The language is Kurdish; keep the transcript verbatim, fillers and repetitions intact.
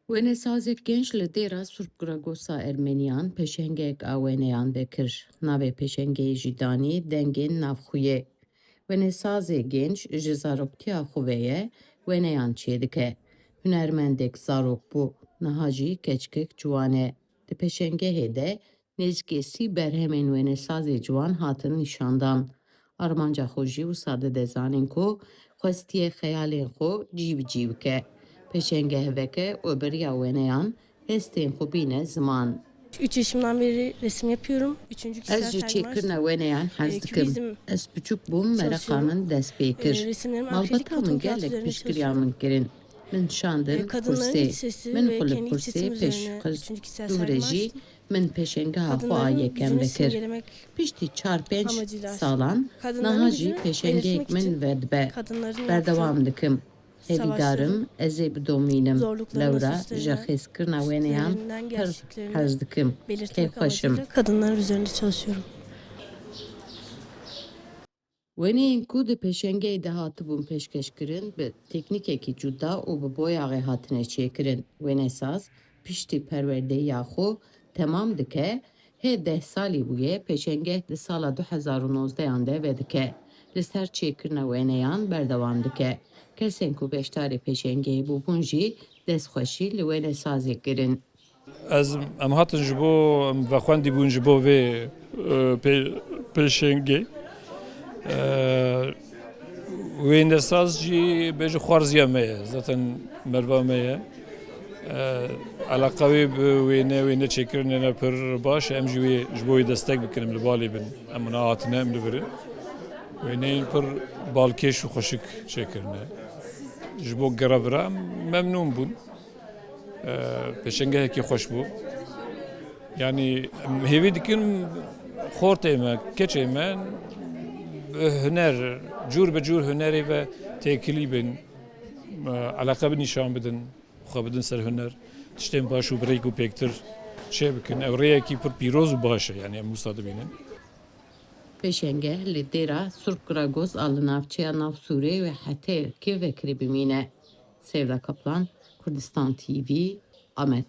Wenesazek genç li dêra Surp Gragosa Ermeniyan peşengeyek a weneyan vekir. Navê peşengeyê jî danî Dengên Navxuyê. Wenesazê genç ji zaroktiya xwe ve ye, weneyan çêdike. Hunermendek zarok bû, niha jî keçikek ciwan e. Di peşengehê de nêzîkê sî berhemên wenesazê ciwan hatin nîşandan. Armanca xwe jî wisa dide zanîn ku xwestiye xeyalên xwe cî bi cî bike. Peşengeh veke û beriya weneyan hestên xwe bîne ziman. Üç yaşımdan beri resim yapıyorum. Üçüncü kişisel Ez ji sergim var. Çêkirina weneyan hez Ee, dikim. kübizm Ez piçûk bûm, mereqa çalışıyorum. Min dest pê Ee, kir. resimlerim arkadaki Malbata kadın min kağıt gelek üzerine piştgiriya çalışıyorum. Min kirin. Min şandin Ee, kadınların kursê. iç sesi Min ve xwe li kendi iç kursê sesim pêş üzerine xist. üçüncü kişisel Dû sergim re jî açtım. min peşengeha xwe a Kadınların yekem yüzüne vekir. simgelemek Piştî çar pênc amacıyla açtım. salan Kadınların niha jî gücünü peşengeyek belirtmek min için vedibe. Kadınların Berdewam yaptığı dikim. Hêvîdarim savaşların, ez ê bidomînim. zorluklarını, Lewra süslerini, ji xêzkirina weneyan üstlerinden pir geçtiklerini hez dikim. belirtmek Kêfxweş im. Amacıyla kadınlar üzerinde çalışıyorum. Weneyên ku di peşengeyê de hatibûn pêşkêşkirin, bi teknîkekî cuda û bi boyaxê hatine çêkirin. Wenesaz piştî perwerdeya xwe temam dike, hê deh salî bûye, peşengeh di sala du hezar û nozdehan de vedike. Li ser çêkirina weneyan berdewam dike. Kesên ku beşdarê peşengehê bûbûn jî destxweşî li wenesazê kirin. Ez, em hatin ji bo, em vexwendî bûn ji bo vê, e, pê-, pêşengê. E, wênesaz jî bêje xwarziya me ye, zaten merva me ye. E, eleqa wê bi wêne, wêne çêkirinê ne pir baş e, em jî wê, ji bo wê destek bikin, em li balê bin. Em wina hatine, em li vir in. Wêneyên pir balkêş û xweşik çêkirine. Ji bo gera vira em memnûn bûn. E, pêşengehekî xweş bû. Yanî em hêvî dikin xortê me, keçê me bi huner, cûr bi cûr hunerê ve têkilî bin, e, eleqe bi nîşan bidin, xwe bidin ser huner, tiştên baş û bi rêk û pêktir çê bikin. Ew rêyekî pir pîroz û baş e, yanî em wisa dibînin. Pêşengeh li dêra Surp Gragoz a li navçeya Navsûrê wê hetê kê vekirî bimîne. Sevda Kaplan, Kurdistan T V, Amed.